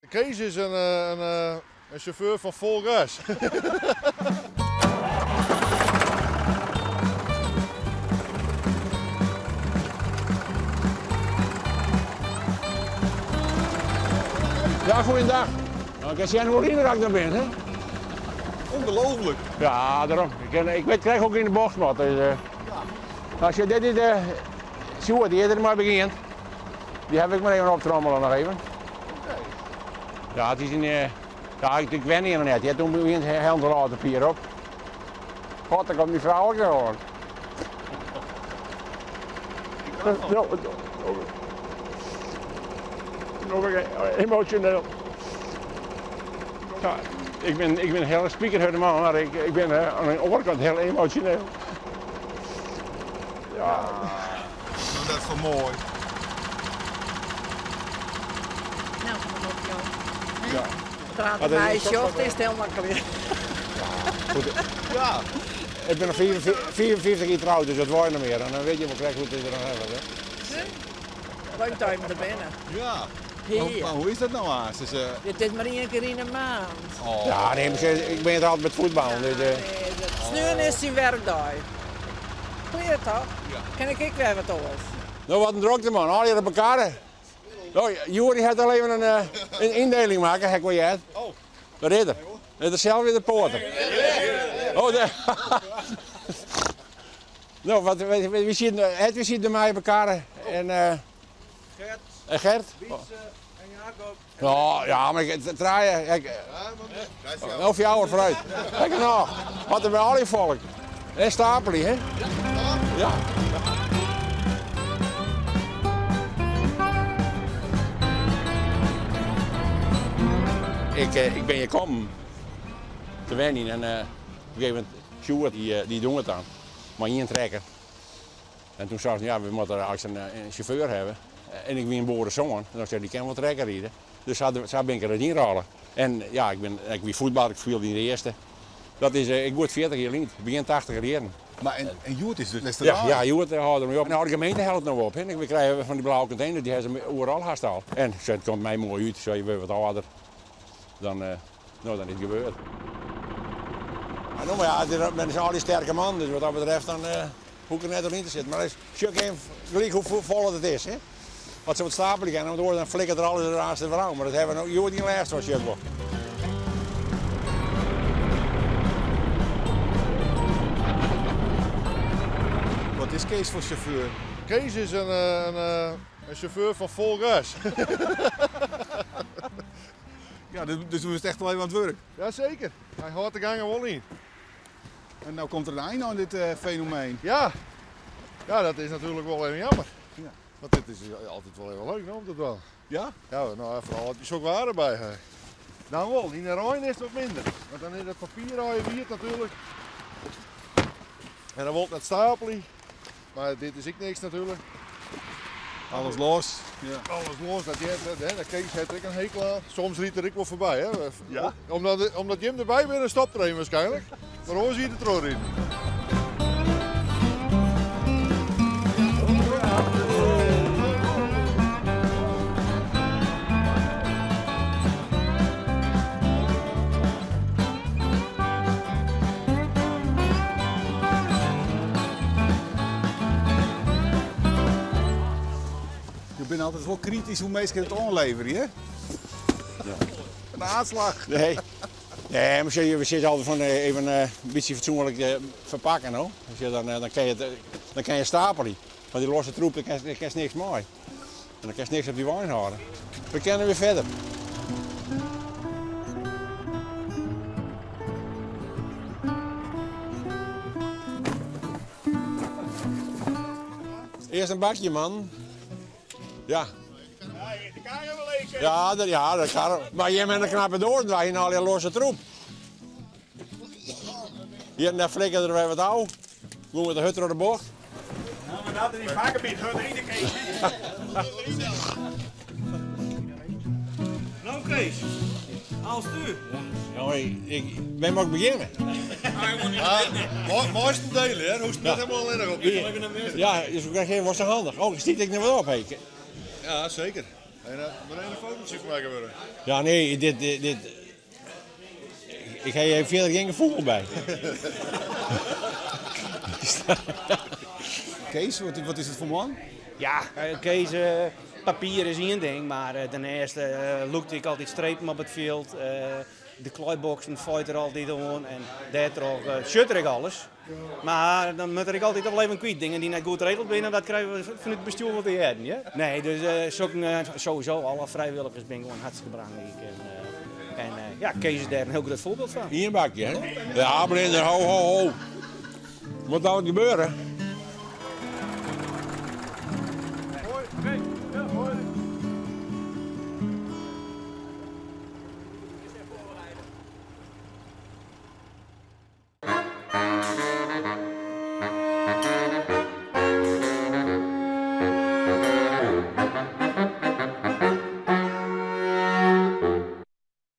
Kees is in, in, in sjauffeur fan fol gas. Ja, goeiedag. Nou, ik kan zien hoe ik daar ben, hè? Ongelooflijk. Ja, daarom. Ik, ik krijg ook in de bocht wat. Dus, ja. Als je dit is de Sjoerd die eerder maar begint, die heb ik maar even optrommelen nog even. Okay. Ja, het is een, ja, ik ben hier nog net. Ja, toen begint heel de later papier op. God, daar komt die vrouw ook hoor. Nog emotioneel. Ja, ik ben heel spiekerhurde man, maar ik ben aan de overkant heel emotioneel. Ja. Dat is toch mooi. Nou, kom op, joh. Ja. Praat mij sjocht is het heel makkelijk. Ja, goed. Ja. Ik ben nog 44 jaar trouwd, dus dat wordt nog meer. En dan weet je wel hoe het is er nog hebben. Hè? Leuk dat je er binnen. Ja. Maar, maar hoe is dat nou aan? Ze, Het is maar één keer in de maand. Oh. Ja, nee, maar ik ben het altijd met voetbal. Ja, dus, nee, Sneun is zijn werkdag. Kleer toch? Ja. Ken ik weer wat anders. Nou, wat een drukte man, al hier op elkaar. Nou, Juri had al even een indeling maken, hek wel jij. Oh. Wat is er? Dat is zelf weer de poorter. Oh, de. Nou, wat, wie ziet, het, wie ziet er mij op elkaar? En, Gert. En Gert? Wietse en Jacob. Nou, ja, maar ik draaien. Ik, of jou vooruit. Kijk nou, wat er bij al die volk. En stapelen, hè? Ja. Ik ben hier komen te wennen en op een gegeven moment, Sjoerd, die doen het dan. Maar hier een trekker. En toen zei ze, ja, we moeten eigenlijk een chauffeur hebben. En ik ben een boerenzoon. En dan zei die kan wel trekker rijden. Dus zo ben ik er in rollen. En ja, ik ben voetballer, ik viel in de eerste. Dat is, ik word 40 jaar niet, begin 80 jaar. Maar en Joert is dus Ja, ja, Joert houdt er mee op. Nou, de gemeente helpt nou op. Hè. We krijgen van die blauwe container, die hebben ze overal haast al. En zo, het komt mij mooi uit, zo je weer wat ouder. Dan, nou, dan is het gebeurd. Maar nou, maar ja, het is al die sterke man, dus wat dat betreft dan hoef ik er net in te zitten. Maar het is ook gelijk hoe vol het is. Hè. Wat ze wat stapelen gaan, dan flikkert er alles eraan de vrouw. Maar dat hebben we nog Joert niet last van, Sjukko. Wat is Kees voor chauffeur? Kees is een chauffeur van vol gas. Ja, dus we is echt wel even aan het werk. Jazeker, hij houdt de gangen wel in. En nou komt er een einde aan dit fenomeen. Ja. Ja, dat is natuurlijk wel even jammer. Ja. Want dit is altijd wel even leuk, noemt het wel. Ja? Ja, nou, vooral had je zo'n waren bij. Hè. Nou wel, in de Rijn is het wat minder. Want dan is het papier al je wiert natuurlijk. En dan wordt het stapelen. Maar dit is ik niks natuurlijk. Alles los. Ja. Alles los, dat, hè, dat Kees heeft ik een hekel aan. Soms riet er ik wel voorbij. Hè. Ja? Omdat Jim erbij bent, dan stopt er een waarschijnlijk. Maar hoor zie je de troon in. Je bent altijd wel kritisch hoe mensen het aanleveren, hè? Ja. Een aanslag. Nee. Nee, maar we zitten altijd van even een beetje fatsoenlijk verpakken, hoor. Dus dan kan je stapelen. Want die losse troep, daar kan je niks mooi. En dan kan je niks op die wijn houden. We kunnen weer verder. Eerst een bakje, man. Ja. De kar hebben we leeg. Ja, dat kan. Maar je bent een knappe door, wij in al je losse troep. Hier, daar flikken er weer wat af. Doen we de hut door de bocht. Nou, maar dat is niet vaker bij het hut in de Kees. Nou Kees, als u. Ja, ik ben ook beginnen. Ja, mooiste delen, hè? Hoe is het net helemaal erg op? Ja, dus we krijgen was zo handig. Oh, stiet ik nog wat op, hè? Ja, zeker. En uh, wannear in fotootje makke wurde? Ja, nee, dit, dit, dit, ik ha hjir fierder gjin gefoel by. Kees, wat, wat is it foar man? Ja, Kees, papier is ien ding, mar dêrneist lûkt ek altyd strepen op it fjild. De klaaiboxen feigt er altyd oan en dêrtroch sjocht er ek alles. Mar dan moat er ek altyd noch even kwyt. Dingen dy't net goed regeld binne, dat krije we fanút it bestjoer wol te hearren. Ja? Nee, dus sokken, sowieso, alle frijwilligers binne gewoan hartstikke belangryk. En, en ja, Kees is dêr in hiel grut foarbyld fan. Ien bakje, hè? Ja, blinder, ho, ho, ho. Moat dat wat gebeure?